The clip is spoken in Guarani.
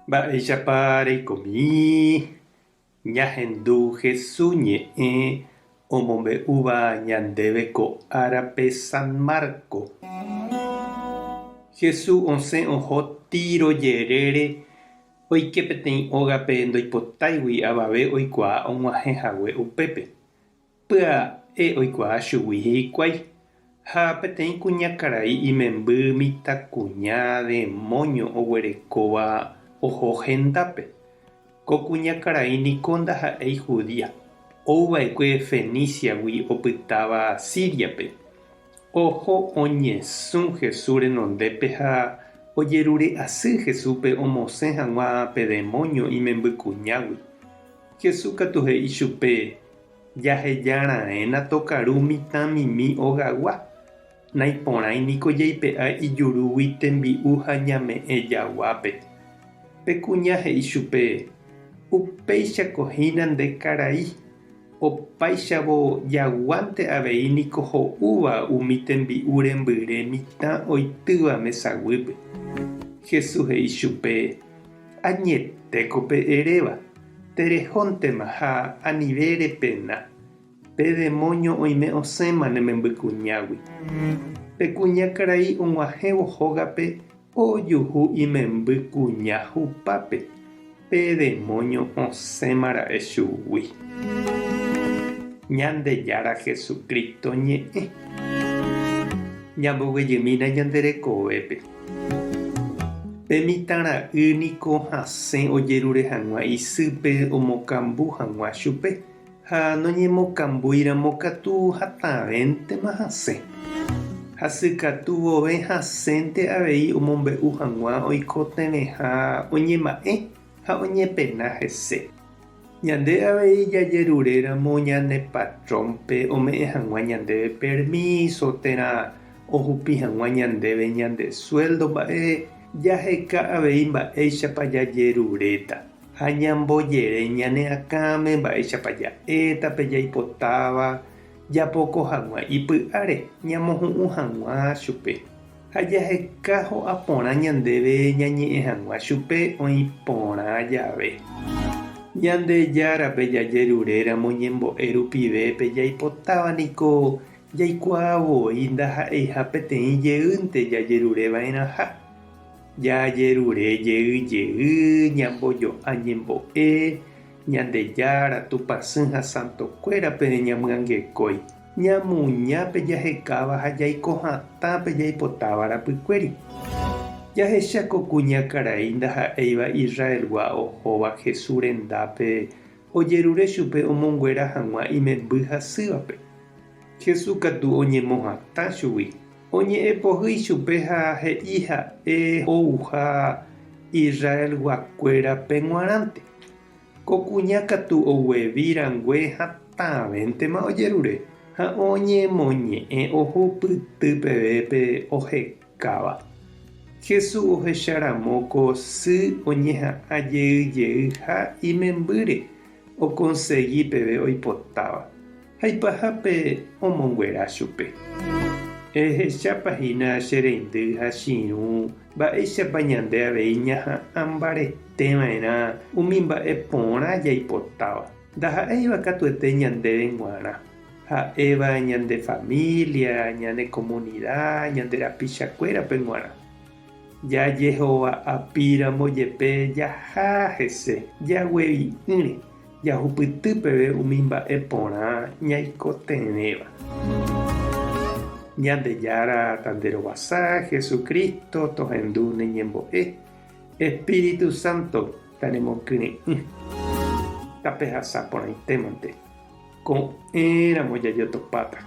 Mba'éichapa reikomi? Ñahendu Hesu ñe'ẽ omombe'úva ñandéve ko árape San Marco. Hesu osẽ oho Tiro jerére oike peteĩ ógape ndoipotáigui avave oikuaa og̃uahẽ hague upépe. Pya'e oikuaa chugui hikuái, ha peteĩ kuñakarai imemby mitãkuña demóño oguerekóva oho hendápe. Ko kuñakarai niko ndaha'éi judía, ouva'ekue Feníciagui opytáva Síriape. Oho oñesũ Jesús renondépe ha ojerure asy Jesúspe omosẽ hag̃ua pe demóño imembykuñágui. Jesús katu he'i chupe, Jaheja raẽna tokaru mitãmimi ogagua, naiporãi niko jaipe'a ijurúgui tembi'u ha ñame'ẽ jaguápe. Pe kuña he'i chupe, Upéichako hína nde karai, opáichavo jaguánte avei niko ho'úva umi tembi'u rembyre mitã oitýva mesaguýpe. Jesús he'i chupe, Añetéko pe eréva, terehóntema ha anive repena, pe demóño oime osẽma ne membykuñágui. Pe kuñakarai og̃uahẽvo hógape ojuhu imemby kuña hupápe, pe demóño osẽma ra'e chugui. Ñandejára Jesucristo ñe'ẽ. Ñamboguejymína ñande rekovépe. Pe mitãra'y niko hasẽ ojerure hag̃ua isýpe omokambu hag̃ua chupe, ha noñemokambúiramo katu hatãvéntema hasẽ. Hasykatu vove hasẽnte avei omombe'u hag̃ua oikotevẽha oñema'ẽ ha oñepena hese. Ñande avei jajeruréramo ñane patrónpe ome'ẽ hag̃ua ñandéve permíso térã ohupi hag̃ua ñandéve ñande suéldo mba'e, jaheka avei mba'éichapa jajeruréta ha ñambojere ñane akãme mba'éichapa ja'éta pe jaipotáva japoko hag̃ua ipy'áre ñamohu'ũ hag̃ua chupe. Ha jaheka ho'a porã ñandéve ñañe'ẽ hag̃ua chupe oĩ porã jave. Ñandejárape jajeruréramo ñembo'e rupive pe jaipotáva niko jaikuaa voi ndaha'eiha peteĩ jeýnte jajerure va'erãha. Jajerure jey jey ñambojo'a ñembo'e Ñandejára, Tupãsy ha santokuérape ñamyangekói. Ñamuña pe jahekáva ha jaiko hatã pe jaipotáva rapykuéri. Jahecha ko kuñakarai ndaha'éiva Israelgua ohóva Jesús rendápe ojerure chupe omonguera hag̃ua imemby hasývape. Jesús katu oñemohatã chugui, oñe'ẽ pohýi chupe ha he'i ha'e ouha Israelguakuérape g̃uarãnte. Ko kuña katu oguevi rangue hatãvéntema ojerure ha oñemoñe'ẽ ohupyty peve pe ohekáva. Jesús ohecha ramo ko sy oñeha'ã jey jeyha imembýre okonsegi peve oipotáva, ha ipahápe omonguera chupe. Ehechápa hína che reindy ha che irũ mba'éichapa ñande avei ñaha'ã mbarete va'erã umi mba'e porã jaipotáva, ndaha'éiva katuete ñandéve g̃uarã, ha'éva ñande familia, ñane komunida, ñande rapichakuérape g̃uarã. Jajehova'apíramo jepe jaha hese jaguevi'ỹre jahupyty peve umi mba'e porã ñaikotevẽva. Ñandejára tanderovasa, Jesucristo tohendu ne ñembo'e, Espíritu Santo tanemokyre'ỹ. Tapehasa porãitémante. Ko'ẽramo jajotopáta.